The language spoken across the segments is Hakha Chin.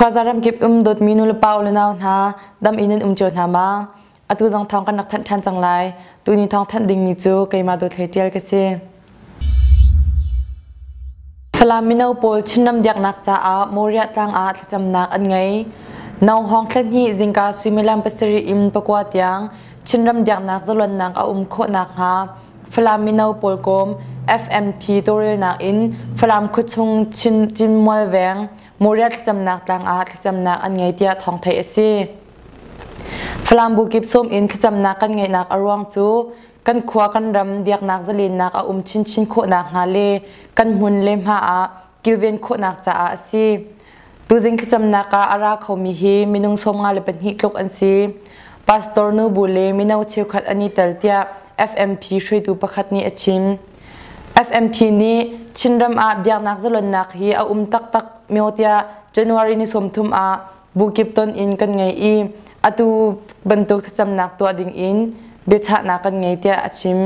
Khuaza ramkip um dawtmi nulepa u le nau hna, dam in nan um cio hna ma? Atu zong thawng kan rak thanh ṭhan cang lai. Tuni thawng thanh dingmi cu keimah Dawthlei Ṭial ka si. Falam mino pawl Chinram biaknak caah Moriah tlang ah thlacamnak an ngei. Nauhawng thla hnih zingka suimilam pasarih in pakua tiang Chinram biaknak zalonnak a um khawh nakhnga Falam mino pawl kawm FMT tawlrelnak in Falam khuachung Chin Cinmual veng Moriah thlacamnak tlang ah thlacamnak an ngei tiah thawng theih a si. Falam bu kip sawm in thlacamnak kan ngeihnak a ruang cu kan khua kan ram biaknak zalennak a um chinchin khawh nakhnga le kan hmun le hma ah kilven khawhnak caah a si. Tuzing thlacamnak ah a ra khomi hi minung 54 tluk an si. Pastor nu bu le mino cheukhat an i tel tiah FMP hruaitu pakhat nih a chim. FMP nih Chinram ah biaknak zalonnak hi a um taktak maw tiah January ni 30 ah bukip ton in kan ngei i atu bantuk thlacamnak tuah ding in biachahnak kan ngei tiah a chim.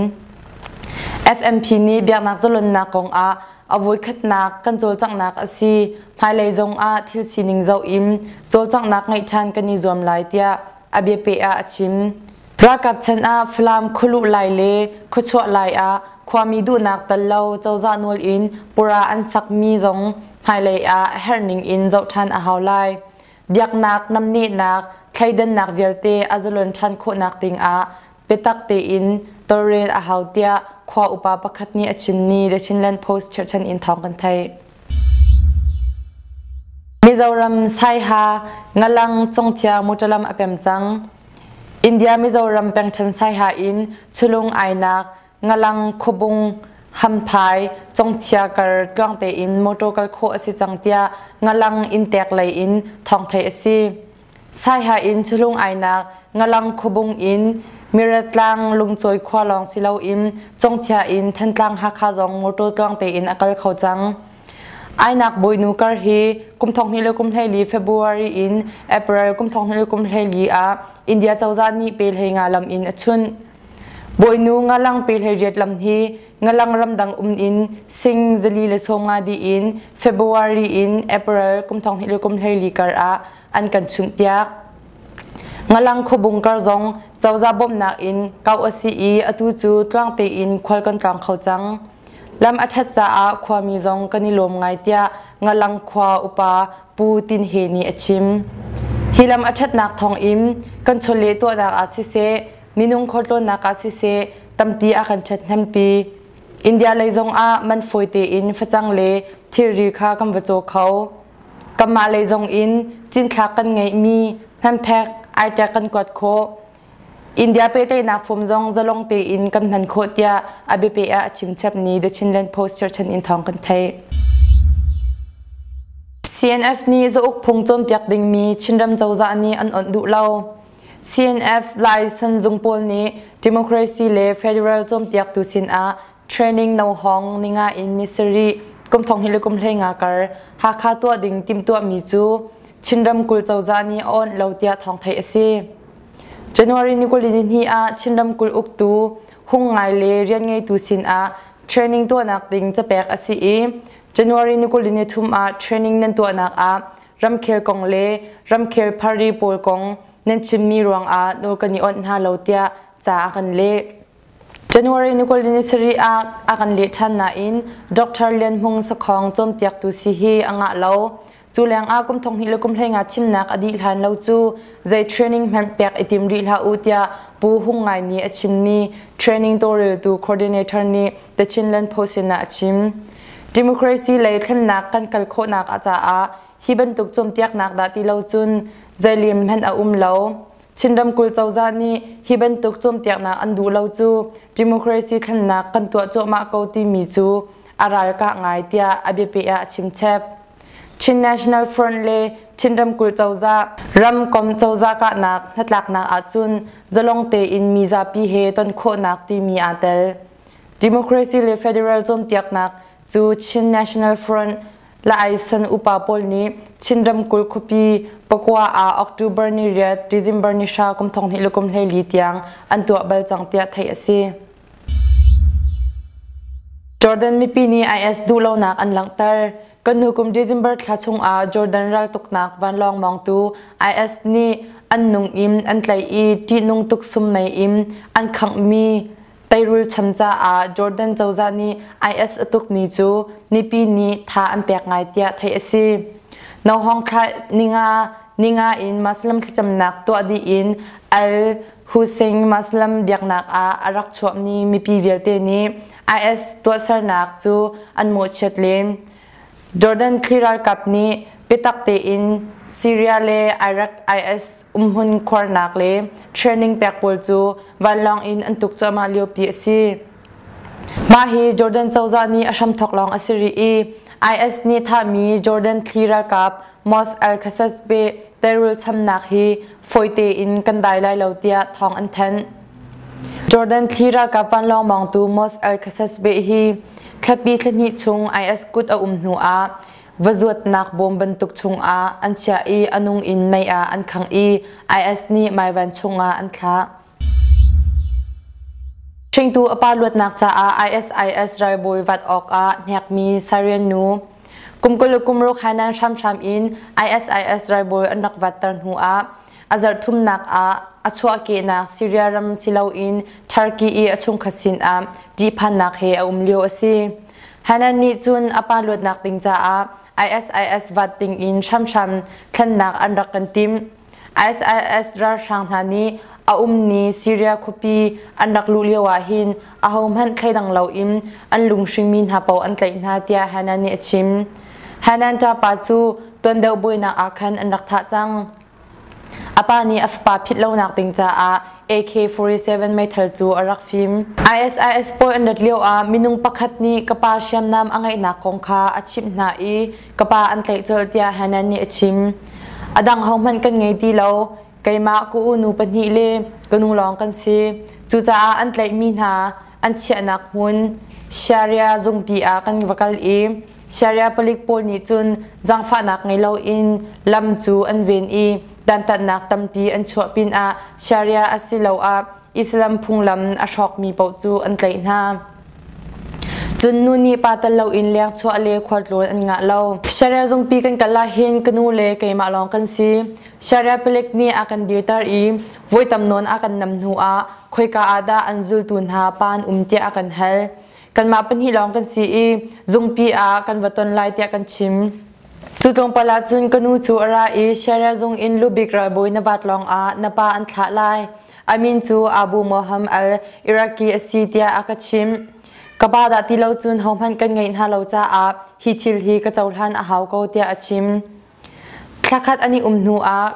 FMP nih biaknak zalonnak kong ah a voikhatnak kan cawlcanghnak a si. Hmailei zong ah thil sining zoh in cawlcanghnak ngeih ṭhan kan i zuam lai tiah a biapeh ah a chim. Ralkap chan ah Falam khualuh lai le khuachuah lai ah khuami duhnak tal lo cozah nawl in pura an sakmi zong hmailei ah a herhning in zoh ṭhan a hau lai. Biaknak, namnehnak, thleidannak vialte a zalon ṭhan khawhnak dingah biatak tein tawlrel a hau tiah khua upa pakhat nih a chimmi The Chinland Post chirhchan in thawng kan theih. Mizoram Saiha Ngalang Congthia motor lam a pem cang. India Mizoram pengṭhen Saiha in Chulung Ainak Ngalang Khuabung Hamphai Congthia kar tluang tein motor kal khawh a si cang tiah Ngalang inntek lei in thawng theih a si. Saiha in Chulung Ainak Ngalang Khuabung in Miratlang Lungcawi khua lawng si loin Congthia in Thantlang Hakha zong motor tluang tein a kal kho cang. Ainak bawinu kar hi kum 2024 February in April kum 2024 ah India cozah nih pe hlei nga lam in a chunh. Bawinu ngalang pe hlei riat lam hi ngalang ramdang um in sing zali le sawm nga di in February in April kum 2024 kar ah an kan chunh tiak. Ngalang khuabung kar zong cozah bawmhnak in kau a si i atu cu tluang tein khual kan tlawng kho cang. Lam a ṭhat caah khuami zong kan i lawm ngai tiah Ngalang khua upa Pu Tin He nih a chim. Hi lam a ṭhatnak thawngin kan chawleh tuahnak ah siseh, minung khualtlawnnak ah siseh tampi a kan ṭhathnempi. India lei zongah man fawi tein facang le thilri kha kan va caw kho. Kanmah lei zong in cinthlak kan ngeihmi hmanthlak aiṭek kan kuat khawh. India pehtlaihnak form zong zalong tein kan hman khawh tiah a biapeh ah a chimchap ni The Chinland Post cherhchan in thawng kan theih. CNF nih zauk phung cawnpiak dingmi Chinram cozah nih an onh duh lo. CNF Lai Sanzung pawl nih democracy le federal cawnpiaktu sinah training no hong ninga in ni sarih kum thong hi le kum hlei nga kar Hakha tuah ding timhtuahmi cu Chinram kul cozah nih a onh lo tiah thawng theih a si. January ni kul ni hnih ah Chinram kulh uktu hung ngai le rian ngeitu sinah training tuahnak ding capek a si i January ni kul ni thum ah training nan tuahnak ah ramkhel kong le ramkhel party pawl kong nan chimmi ruangah nawl kan i onh hna lo tiah ca a kan leh. January ni kul ni sarih ah a kan leh ṭhan nain Dr. Lian Hmung Sakhong cawnpiaktu si hi a ngah lo. Cu lengah kum thong hnih le kum hlei nga chimnak a dih hlan lo cu zei training hmanh pek i tim rih hlah u tiah Pu Hung Ngai nih a chimmi training tawlreltu coordinator nih The Chinland Post sinah a chim. Democracy lei thlennak kan kal khawhnak a caah hi bantuk cawnpiaknak dah ti lo cun zei lim hmanh a um lo. Chin ramkulh cozah nih hi bantuk cawnpiaknak an duh lo cu democracy thlennak kan tuah cuahmah ko timi cu a ralkah ngai tiah a biapeh ah a chimchep. Chin National Front le Chin ramkulh cozah ramkom cozah kahnak hnatlaknak ahcun zalong tein mi zapi he ton khawhnak timi aa tel. Democracy le federal cawnpiaknak cu Chin National Front Laisan upa pawl nih Chin ramkulh khuapi Pakua ah October ni riat, December ni hra kum thong hnih le kum hleili tiang an tuah bal cang tiah theih a si. Jordan mipi nih IS duhlonak an langhter. Kan hnu kum December thla chungah Jordan raltuknak vanlawng mawngtu IS nih an nung in an tlaih i ṭihnung tuksum mei in an khanghmi teirul cham caah Jordan cozah nih IS a tukmi cu mipi nih tha an pek ngai tiah theih a si. Nohawng thla ninga in Muslim thlacamnak tuah dih in Al Hussein Muslim biaknak ah a rak chuahmi mipi vialte nih IS tuahsernak cu an mawhchiat len. Jordan thli ralkap nih biatak tein Syria le Iraq IS umhmun khuarnak le training pek pawl cu vanlawng in an tuk cuahmah liopi a si. Mah hi Jordan cozah nih a hramthawk lawng a si rih i IS nih thahmi Jordan thli ralkap Moth al-Kasasbeh teirul chamnak hi fawi tein kan dai lai lo tiah thawng an thanh. Jordan thli ralkap vanlawng mawngtu Moth al-Kasasbeh hi thlapi thlahnih chung IS kut a um hnu ah va zuatnak bawm bantuk chungah an chiah i a nung in mei ah an khangh i IS nih maivan chungah an thlah. Hringtu a pa luatnak caah ISIS ralbawi vat awkah hnekmi Syrian nu kum 20 kum ruk Hainan hramhram in ISIS ralbawi an rak vatter hnu ah a zarh thumnak ah a chuahkehnak Syria ram si loin Turkey i a chungkhat sinah ṭihphannak he a um lio a si. Hanan nih cun a pa luatnak ding caah ISIS vat ding in hramhram thlennak an rak kan timh. ISIS ralhrang hna nih a ummi Syria khuapi an rak luh lio ah hin ahohmanh thleidang loin an lunghringmi hna paoh an tlaih hna tiah Hanan nih a chim. Hanan ṭapa cu tuan deuh buainak ah khan an rak thah cang. A pa nih a fapa phit lonak ding caah AK-47 meithal cu a rak fim. ISIS pawl an rat lioah minung pakhat nih ka pa hriamnam a ngeihnak kong kha a chimh hna i ka pa an tlaih colh tiah Hanan nih a chim. A dang hohmanh kan ngei ti lo. Keimah ka unu pahnih le ka nu lawng kan si. Cucaah an tlaihmi hna an chiahnak hmun Sharia zungpi ah kan va kal i Sharia palik pawl nih cun zaangfahnak ngei loin lam cu an ven i dantatnak tampi an chuah pinah Sharia asiloah Islam phunglam a hrawkmi paoh cu an tlaih hna. Cun nu nih pa tel loin leng chuah le khualtlawn an ngah lo. Sharia zungpi kan kal ahhin ka nu le keimah lawng kan si. Sharia palik nih a kan dirter i voi tam nawn a kan nam hnu ah khoika ah dah an zultu hna pa an um tiah a kan hal. Kanmah pahnih lawng kan si i zungpi ah kan va ton lai tiah kan chim. Cu tlawmpal ah cun ka nu cu a ra i Sharia zung in lubik ralbawi na vat lawng ah na pa an thlah lai. A min cu Abu Moham al-Iraqi a si tiah a ka chimh. Ka pa dah ti lo cun hohmanh kan ngeih hna lo caah hi thil hi ka cohlan a hau ko tiah a chim. Thlakhat an i um hnu ah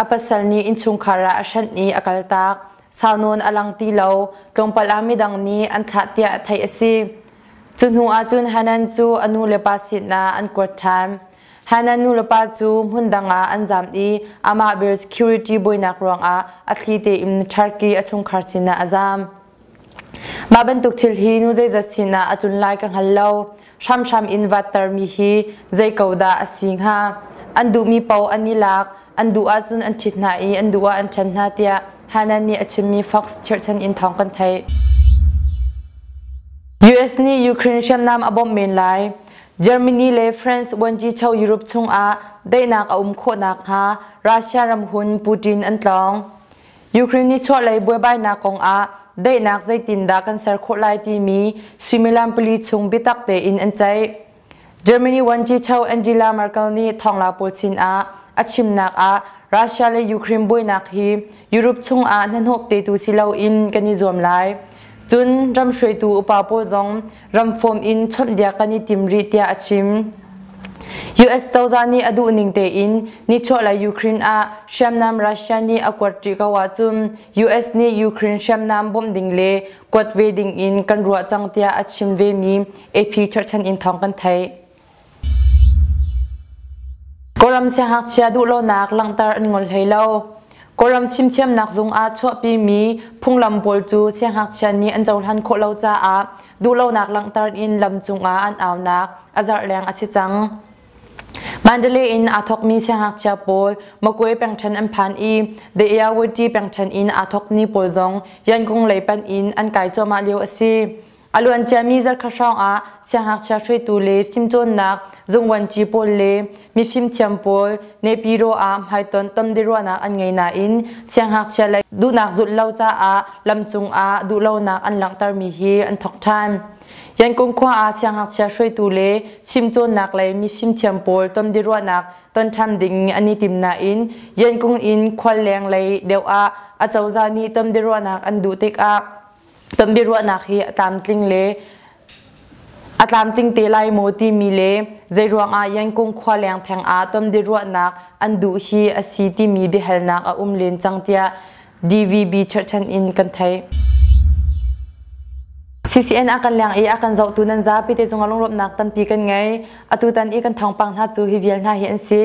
a pasal nih innchungkhar ah a hranh i a kaltak. Sau nawn a lang ti lo. Tlawmpal ah midang nih an thlah tiah theih a si. Cu hnu ah cun Hanan cu a nu le pa sinah an kuat ṭhan. Hanan nu le pa cu hmun dang ah an zam i amah bel security buainak ruangah a thli tein Turkey a chungkhar sinah a zam. Mah bantuk thil hi nu zeizat sinah a tlun lai ka hngal lo. Hramhram in vattermi hi zei ko dah a si hnga? An duhmi paoh an i lak, an duh ahcun an ṭhit hna i an duh ah an ṭhen hna tiah Hanan nih a chimmi Fox chirhchan in thawng kan theih. US nih Ukraine hriamnam a bawmh men lai. Germany le France vuanci Europe chungah daihnak a um khawh nakhnga Russia ramhun Putin an tlawng. Ukraine nichuahlei buaibainak kongah daihnak zeitindah kan ser khawh lai timi suimilam pali chung biatak tein an ceih. Germany vuanci Angela Merkel nih thawngla pawl sinah a chimnak ah Russia le Ukraine buainak hi Europe chungah hnahnawh petu si loin kan i zuam lai. Cun ram hruaitu upa pawl zong ram fawm in chawnhbiak kan i tim rih tiah a chim. US cozah nih a duh ning tein nichuahlei Ukraine ah hriamnam Russia nih a kuat rih ko ahcun US nih Ukraine hriamnam bawmh ding le kuat ve ding in kan ruah cang tiah a chim vemi AP cherhchan in thawng kan theih. Kawlram siangngakchia duhlonak langhter an ngol hlei lo. Kawlram fimthiamnak zung ah chuahpimi phunglam pawl cu siangngakchia nih an cohlan khawh lo caah duhlonak langhter in lam cungah an aunak a zarh leng a si cang. Mandalay in aa thawkmi siangngakchia pawl Magwe pengṭhen an phan i The Ayawati pengṭhen in aa thawkmi pawl zong Yangon lei panh in an kai cuahmah lio a si. A luanciami zarhkhat hrawng ah siangngakchia hruaitu le fimcawnnak zungvuanci pawl le mifimthiam pawl Nepiro ah hmaitonh tonbiaruahnak an ngei nain siangngakchia lei duhnak zulh lo caah lamcung ah duhlonak an langhtermi hi an thawk ṭhan. Yankung khua ah siangngakchia hruaitu le fimcawnnak lei mifimthiam pawl tonbiaruahnak ton ṭhan ding an i tim nain Yankung in khualleng lei deuh ah acozah nih tonbiaruahnak an duh tikah tonbiaruahnak hi a tlamtling le a tlamtling te lai maw timi le zeiruangah Yankung khua leng theng ah tonbiaruahnak an duh hi a si timi biahalnak a um len cang tiah DVB cherhchan in kan theih. CCN a kan leng i a kan zohtu nan zapi te cungah lunglawmhnak tampi kan ngei. Atutan i kan thawngpang hna cu hi vial hna hi an si.